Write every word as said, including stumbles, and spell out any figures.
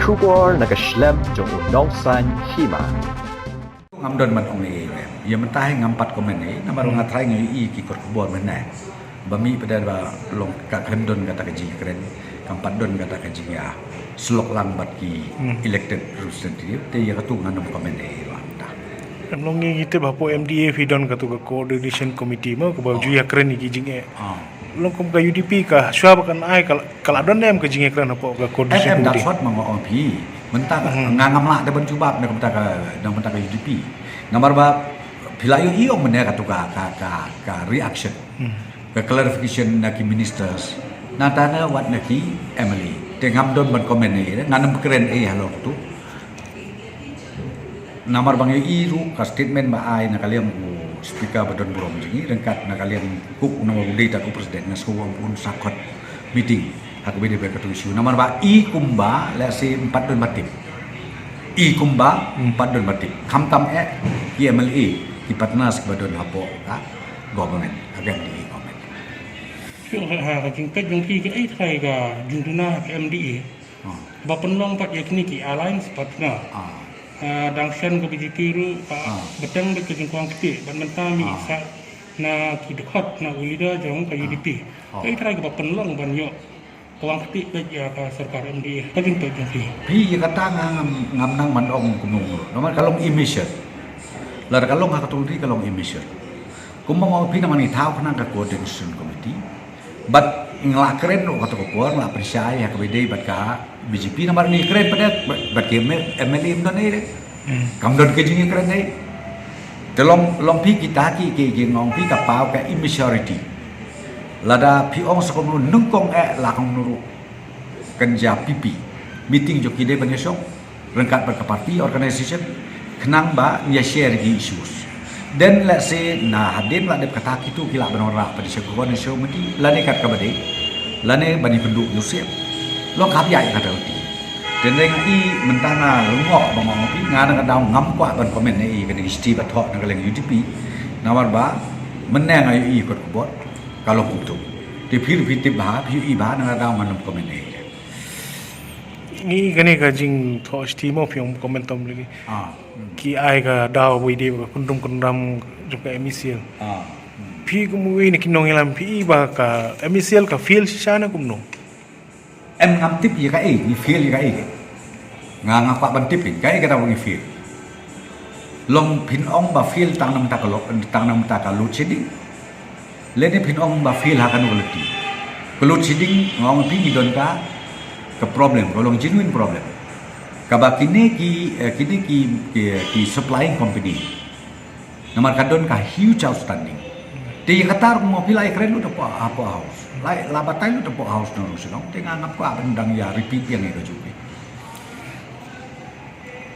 Khubor na ka shlem jong u nongsan hima. Ngam don ban ong ei ei. Ïa mynta hi ngam pat comment ei, namar nga trai nga ïohi ki kot khubor mynne. Ba mih pat ba long ka khlem don kata ka jingkren, kam pat don kata ka jingïasyllok lang bad ki elected representative, te ïa katu ngan ym comment ei ei ruh mynta. Em long ngi tip hapoh M D A phi don katu ka coordination committee mo kaba ju ïakren ïa ki jingeh. Long kum ka U D P ka shuwa ba kan ai ka la don em ka jingïakren hapoh ka coordination committee. Em, em, that's what ma nga ong phi. Mynta ka nga ngam lah da ban jubab na ka mynta ka, na mynta ka U D P. Namar ba phi la ïohi ong mynne katu ka, ka, ka, ka reaction. Ka clarification na ki ministers. Nangta na wat na ki M L A. Te ngam don ban comment ei ei, ngan ym kren ei ei halor katu. Namar ba nga ïohi ruh ka statement ba ai na ka liang u speaker ba don burom jong ngi, ryngkat na ka liang u, namar u dei tad u president, nga sngew ba un sa khot meeting ha kaba ïadei bad katu issue. Namar ba i kumba leh se ym pat don ba tip. I kumba ym pat don ba tip. Khamtam eh ki M L A, ki partners kiba don hapoh ka government, ha ka M D A government. Shu ha, ha, ka jingpeit jong phi, kaei trai ka jingduna ka M D A. Ba pynlong pat ïa kine ki alliance partner. Ah, dang shen ka B J P ruh ka bteng bad ka jingkwang kti bad mynta mih sa na ki dkhot na u leader jong ka U D P. Kaei trai kaba pynlong ban ïoh kwang kti bad ïa ka sorkar M D A, ka jingpeit jong phi. Phi, ïa kata nga ngam, ngam nang ban ong kumno. Namar ka long immature. Lada ka long ha katu ka long immature. Kumba nga ong phi, namar ngi thaw khnang ka coordination committee. Bad nga la kren ruh katu ka por, nga la pynshai ha kaba ïadei bad ka B J P, namar ngi kren pat bad, bad ki M L A ym don ei ei. Kam don ka jingkren ei. Te long, long phi kita ki, ki, ki nga ong phi ka paw ka immaturity. Lada phi ong sa kumno nyngkong eh la kumno ruh. Kan jia P P. Meeting jong ki dei ban ïashong ryngkat bad ka party organization khnang ba ngi ïa share ki issues. Then let's say na hadien la dep kata kitu ki lah ban wanrah pat sha ka constituency committee lane kat kaba dei lane ban ïakynduh ïa u Syiem. Long ka phi ïa kata uti. Te nga i mynta nga lyngngoh ba nga ong phi, nga na ka daw ngam kwah ban comment ei ei, kane ka shithi ba thoh na ka liang U D P. Namar ba mynne nga ïohi kot khubor ka long kumtu. Te phi ruh phi tip bha, phi ïohi bha, na ka daw ngan ym comment ei ei. Ngi kane ka jingthoh shithi mo phi ong comment tom lagi. Ki ai ka daw ba ïadei bad ka kyndrum kyndram jong ka M E C L. Phi kum uwei na ki nongïalam phi i ba ka M E C L ka fail shisha ne kumno? Em, ngam tip ïa kaei, ngi fail ïa kaei. Nga, nga kwah ban tip ïa kaei ka daw ngi fail. Long phin ong ba fail tang na mynta ka lo-, tang na mynta ka load shedding. Lane phin ong ba fail ha kano ka lynti. Ka load shedding nga ong phi ngi don ka, ka problem, ka long genuine problem. Kaba kine ki, eh, kine ki, ki, ki supplying company. Namar ka don ka huge outstanding. Te ïa kata ruh nga ong phi la ïakren lut hapoh, hapoh House. La, la batai lut hapoh House na ruh shnong. Te nga ngam kwah ban dang ïa repeat ïa ngi ka jong phi.